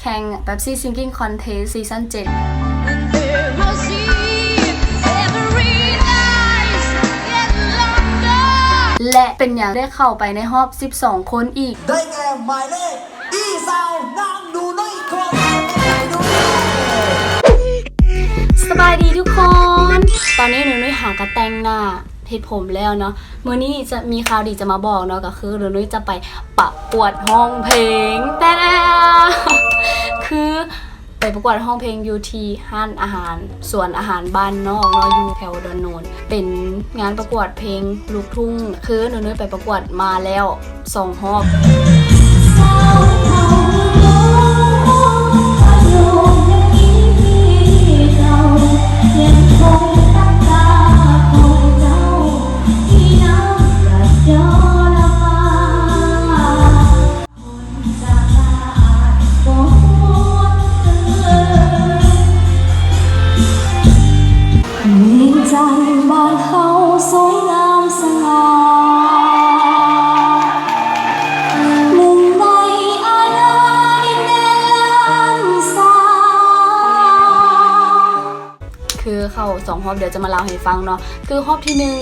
ແຂ່ງ Pepsi Singing Contest ຊີຊັນເຈັດ ແລະ ເປັນຫຍັງໄດ້ເຂົ້າໄປໃນຮອບສິບສອງຄົນອີກ ໄດ້ແກ່ໝາຍເລກ ອີສາວນາງໜູໜຸ້ຍ ຂໍເຊີນນາງໜູໜຸ້ຍ. ສະບາຍດີທຸກຄົນ ຕອນນີ້ໜູໜຸ້ຍຫາກະແຕ່ງໜ້າ ເຮັດຜົມແລ້ວເນາະ. ມື້ນີ້ຈະມີຂ່າວດີຈະມາບອກເນາະ ກໍຄືໜູໜຸ້ຍຈະໄປປະກວດຮ້ອງເພງ ແຕ່ ຄືໄປປະກວດຮ້ອງເພງຢູ່ທີ່ຮ້ານອາຫານ ສວນອາຫານບ້ານນອກເນາະ ຢູ່ແຖວດອນໂນນ ເປັນງານປະກວດເພງລູກທຸ່ງ ຄືໜູໜຸ້ຍໄປປະກວດມາແລ້ວ ສອງຮອບ. ຄືເຂົ້າສອງຮອບ ດຽວຈະມາເລົ່າໃຫ້ຟັງເນາະ. ຄືຮອບທີໜຶ່ງ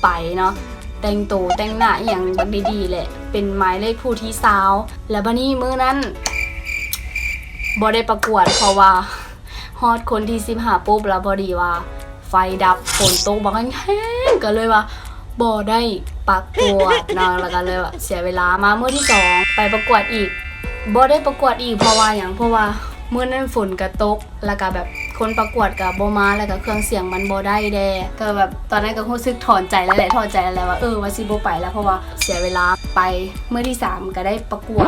ໄປເນາະ ແຕ່ງໂຕແຕ່ງໜ້າອີ່ຫຍັງບັກດີໆແຫຼະ ເປັນໝາຍເລກຜູ້ທີຊາວ ແລ້ວບາດນີ້ມື້ນັ້ນບໍ່ໄດ້ປະກວດ ເພາະວ່າຮອດຄົນທີສິບຫ້າປຸບ ແລ້ວພໍດີວ່າໄຟດັບ ຝົນຕົກບັກແຮງໆ ກໍເລີຍວ່າບໍ່ໄດ້ປະກວດເນາະ ແລ້ວກໍເລີຍວ່າເສຍເວລາ. ມາມື້ທີສອງໄປປະກວດອີກ ບໍ່ໄດ້ປະກວດອີກ ເພາະວ່າຫຍັງ? ເພາະວ່າມື້ນັ້ນຝົນກໍຕົກ ແລ້ວກະແບບຄົນປະກວດກະບໍ່ມາ ແລ້ວກະເຄື່ອງສຽງມັນບໍ່ໄດ້ແດ່ ກະແບບຕອນນັ້ນກະຮູ້ສຶກຖອນໃຈແລ້ວແຫຼະ ຖອນໃຈແລ້ວແຫຼະວ່າ ເອີ ວ່າຊິບໍ່ໄປແລ້ວ ເພາະວ່າເສຍເວລາ. ໄປມື້ທີສາມກະໄດ້ປະກວດ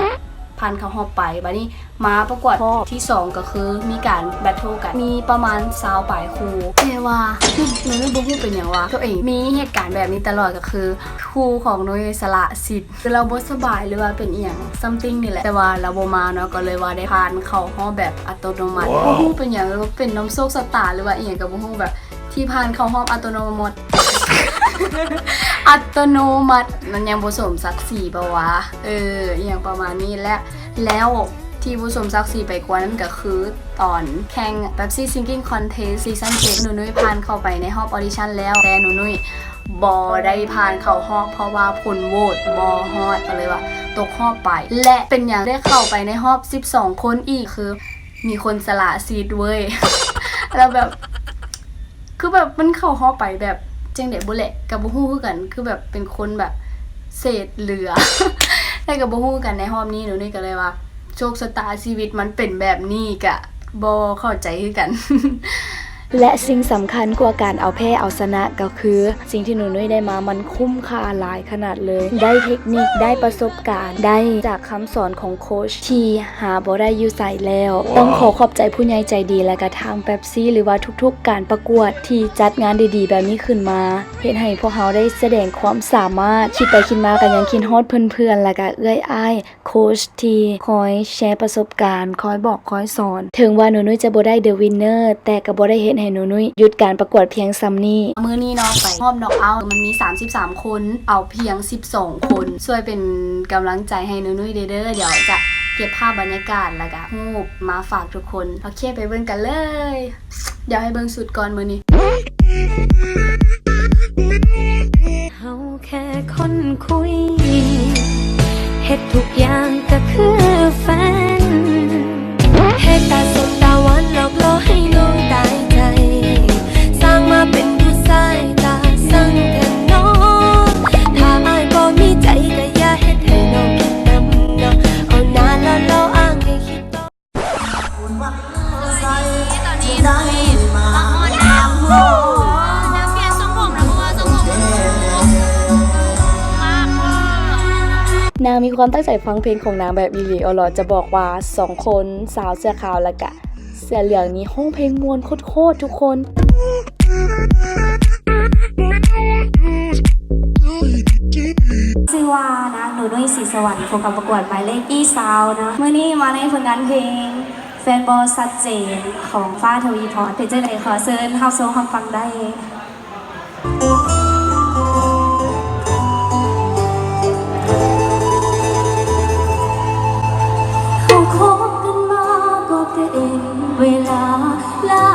ຜ່ານເຂົ້າຮອບໄປ. ບາດນີ້ມາປະກວດຮອບທີສອງ ກະຄືມີການແບັດເທິ້ນກັນ ມີປະມານຊາວປາຍຄູ່ ແຕ່ວ່າໜູໜຸ້ຍບໍ່ຮູ້ເປັນຫຍັງວ່າ ໂຕເອງມີເຫດການແບບນີ້ຕະຫຼອດ ກະຄື ຄູຂອງໜູສະຫຼະສິດ ຄືລາວບໍ່ສະບາຍ ຫຼືວ່າເປັນອີ່ຫຍັງ something ນີ້ແຫຼະ ແຕ່ວ່າລາວບໍ່ມາເນາະ ກໍເລີຍວ່າໄດ້ຜ່ານເຂົ້າຮອບແບບອັດຕະໂນມັດ. ວ້າວ ບໍ່ຮູ້ເປັນຫຍັງ ຫຼືວ່າເປັນນ້ຳໂຊກຊະຕາ ຫຼືວ່າອີ່ຫຍັງກໍບໍ່ຮູ້ ແບບທີ່ຜ່ານເຂົ້າຮອບອັດຕະໂນມັດ ອັດຕະໂນມັດ ມັນຍັງບໍ່ສົມສັກສີເປົ່າຫວາ ເອີ ອີ່ຫຍັງປະມານນີ້ແຫຼະ. ແລ້ວທີ່ບໍ່ສົມສັກສີໄປກວ່ານັ້ນກໍຄື ຕອນແຂ່ງ Pepsi Singing Contest ຊີຊັນເຈັດ ໜູໜຸ້ຍຜ່ານເຂົ້າໄປໃນຮອບ audition ແລ້ວ ແຕ່ໜູໜຸ້ຍບໍ່ໄດ້ຜ່ານເຂົ້າຮອບ ເພາະວ່າຜົນໂຫວດບໍ່ຮອດ ກໍເລີຍວ່າຕົກຮອບໄປ ແລະ ເປັນຫຍັງໄດ້ເຂົ້າໄປໃນຮອບສິບສອງຄົນອີກ ຄືມີຄົນສະຫຼະສິດເວີຍ ແລ້ວແບບ ຄືແບບມັນເຂົ້າຮອບໄປແບບຈັ່ງໃດບໍ່ແຫຼະ ກໍບໍ່ຮູ້ຄືກັນ ຄືແບບເປັນຄົນແບບເສດເຫຼືອ ແລ້ວກໍບໍ່ຮູ້ຄືກັນ. ໃນຮອບນີ້ໜູນີ້ກໍເລີຍວ່າ ໂຊກຊະຕາຊີວິດມັນເປັນແບບນີ້ ກະບໍ່ເຂົ້າໃຈຄືກັນ. ແລະ ສິ່ງສຳຄັນກວ່າການເອົາແພ້ເອົາຊະນະກໍຄື ສິ່ງທີ່ໜູນຸ້ຍໄດ້ມາມັນຄຸ້ມຄ່າຫຼາຍຂະໜາດເລີຍ. ໄດ້ເທັກນິກ, ໄດ້ປະສົບການ, ໄດ້ຈາກຄຳສອນຂອງໂຄດທີ່ຫາບໍ່ໄດ້ຢູ່ໃສແລ້ວ. ຕ້ອງຂໍຂອບໃຈຜູ້ໃຫຍ່ໃຈດີ ແລະກະທາງເປັບຊີ ຫຼືວ່າທຸກໆການປະກວດທີ່ຈັດງານດີໆແບບນີ້ຂຶ້ນມາ ເຮັດໃຫ້ພວກເຮົາໄດ້ສະແດງຄວາມສາມາດ. ຄິດໄປຄິດມາກະຍັງຄິດຮອດເພື່ອນໆ ແລະກະເອື້ອຍອ້າຍ ໂຄດທີ່ຄອຍແຊປະສົບການ, ຄອຍບອກ, ຄອຍສອນ. ເຖິງວ່າໜູນຸ້ຍຈະບໍ່ໄດ້ເດີວິນເນີ ແຕ່ກະບໍ່ໄດ້ເຮັດໃຫ້ໜູນຸ້ຍຢຸດການປະກວດພຽງສ່ຳນີ້. ມື້ນີ້ເນາະ ໄປຮອບນັອກເອົາ ມັນມີສາມສິບສາມຄົນ ເອົາພຽງສິບສອງຄົນ. ຊ່ວຍເປັນກຳລັງໃຈໃຫ້ໜູນຸ້ຍແດ່ເດີ. ດຽວຈະເກັບພາບບັນຍາກາດ ແລະກະຮູບມາຝາກທຸກຄົນ. ໂອເຄ ໄປເບິ່ງກັນເລີຍ. ດຽວໃຫ້ເບິ່ງຊຸດກ່ອນມື້ນີ້. ເຮົາແຄ່ຄົນຄຸຍ ເຮັດທຸກຢ່າງກະຄືແຟນ ເຮັດຕາສົບຕາຫວານ ຫຼອກຫຼໍໃຫ້ນ້ອງຕາຍໃຈ ສ້າງມາເປັນຜູ້ຊາຍຕາສັງແທ້ນອ ຖ້າອ້າຍບໍ່ມີໃຈກະຢ່າເຮັດໃຫ້ນ້ອງຄິດນຳເນາະ ເອົາໜ້າຫຼໍ່ໆອ້າງໃຫ້ຄິດຕໍ່. ຕອນນີ້ ຕອນນີ້ ຕອນນີ້ ມາຮອດແລ້ວ ນາງປ່ຽນຊົງຜົມແລ້ວ ເພາະວ່າຊົງຜົມມັນໂກງມາກເວີ. ນາງມີຄວາມຕັ້ງໃຈຟັງເພງຂອງນາງແບບອີ່ຫຼີອໍຫຼໍ ຈະບອກວ່າສອງຄົນສາວເສື້ອຂາວ ແລະກະເສື້ອເຫຼືອງນີ້ຮ້ອງເພງມ່ວນໂຄດໆທຸກຄົນ. ຊື່ວ່ານາງໜູນຸ້ຍ ສີສະຫວັນ ຜູ້ເຂົ້າປະກວດໝາຍເລກ ອີຊາວນະ. ມື້ນີ້ມາໃນຜົນງານເພງ ແຟນບໍ່ຊັດເຈນ ຂອງຟ້າ ທະວີພອນ. ເປັນຈັ່ງໃດ ຂໍເຊີນຮັບຊົມຮັບຟັງໄດ້. ເຮົາຄົບກັນມາ ເປັນເວລາຫຼາ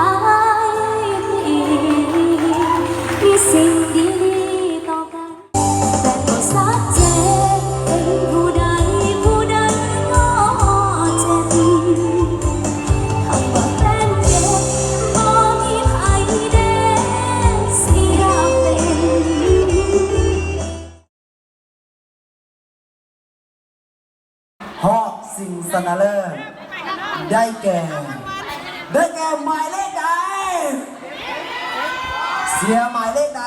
ຍປີ ມີສິ່ງດີໆຕໍ່ກັນ ແຕ່ກໍຊັດເຈນ ເປັນຜູ້ໃດ ຜູ້ໃດກໍເຈັບ ຄຳວ່າແຟນເກັບ ບໍ່ມີໃຜເດ້ຊິຢາກເປັນ. ຮອບຊິງຊະນະເລີດ ໄດ້ແກ່ ໄດ້ແກ່ໝາຍເລກໃດ? ເຊຍໝາຍເລກໃດ?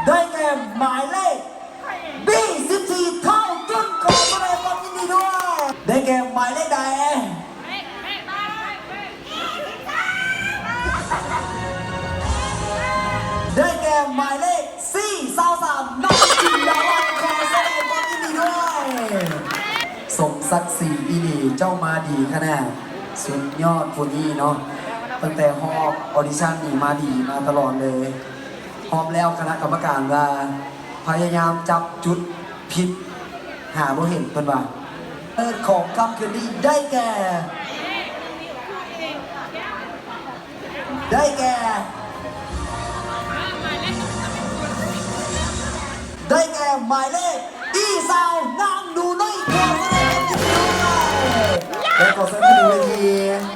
ໄດ້ແກ່ໝາຍເລກ ບີ ສິບສີ່ ທ້າວຈຸນ ຂໍສະແດງຄວາມຍິນດີດ້ວຍ ໄດ້ແກ່ໝາຍເລກໃດ? ໄດ້ແກ່ໝາຍເລກ ສີ່ ຊາວສາມ ນ້ອງຈິນດາວັນ ຂໍສະແດງຄວາມຍິນດີດ້ວຍ. ສົມສັກສີອີ່ຫຼີ ເຈົ້າມາດີຂະໜາດ ສຸດຍອດຜູ້ນີ້ເນາະ ຕັ້ງແຕ່ຮອບອອດິຊັນນີ້ມາດີມາຕະຫຼອດເລີຍ. ຮອບແລ້ວຄະນະກຳມະການວ່າ ພະຍາຍາມຈັບຈຸດຜິດ ຫາບໍ່ເຫັນ ເພິ່ນວ່າ. ເລີດຂອງຄ່ຳຄືນນີ້ໄດ້ແກ່ ໄດ້ແກ່ ໄດ້ແກ່ໝາຍເລກ ອີ ຊາວ ນາງໜູໜຸ້ຍ ຂໍສະແດງຄວາມຍິນດີດ້ວຍ ແລະ ຂໍເຊີນຂຶ້ນເວທີ.